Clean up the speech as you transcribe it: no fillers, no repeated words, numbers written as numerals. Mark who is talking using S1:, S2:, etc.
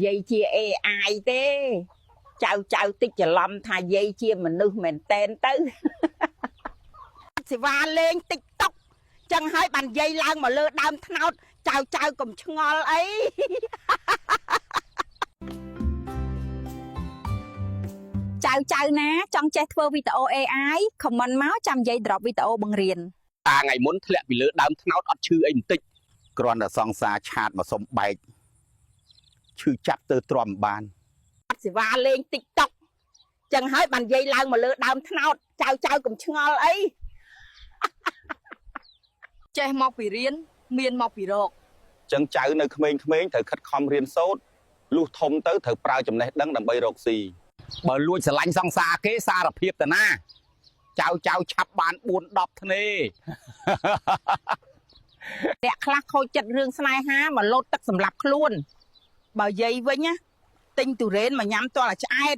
S1: យាយជា AI ទេ ចៅចៅតិចច្រឡំថាយាយជាមនុស្សមែនតែនទៅ សេវាលេង TikTok ចឹងហើយបានយាយឡើងមកលើដើមត្នោតចៅចៅកុំឆ្ងល់អី
S2: ចៅចៅណាចង់ចេះធ្វើវីដេអូ AI comment មកចាំយាយ drop វីដេអូបង្រៀន
S3: តាថ្ងៃមុនធ្លាក់ពីលើដើមត្នោតអត់ឈឺអីបន្តិច
S4: គ្រាន់តែសង្សារ chat មកសុំបែកឈឺចាប់ទៅទ្រាំមិនបាន
S1: អត់សេវាលេង TikTok ចឹងហើយបានយាយឡើងមកលើដើមត្នោតចៅចៅកុំឆ្ងល់អី
S5: ចេះមកពីរៀនមានមកពីរក
S4: ចឹងចៅនៅក្មេងៗត្រូវខិតខំរៀនសូត្រលុះធំទៅត្រូវប្រើចំណេះដឹងដើម្បីរកស៊ី
S3: បើលួចស្រឡាញ់សង្សារគេសារភាពតាណា ចៅចៅឆាប់បាន4 10ធ្នេ
S1: អ្នកខ្លះខូចចិត្តរឿងស្នេហាមកលោតទឹកសម្លាប់ខ្លួន បើយាយវិញណាទិញទុរេនមកញ៉ាំទាល់តែឆ្អែត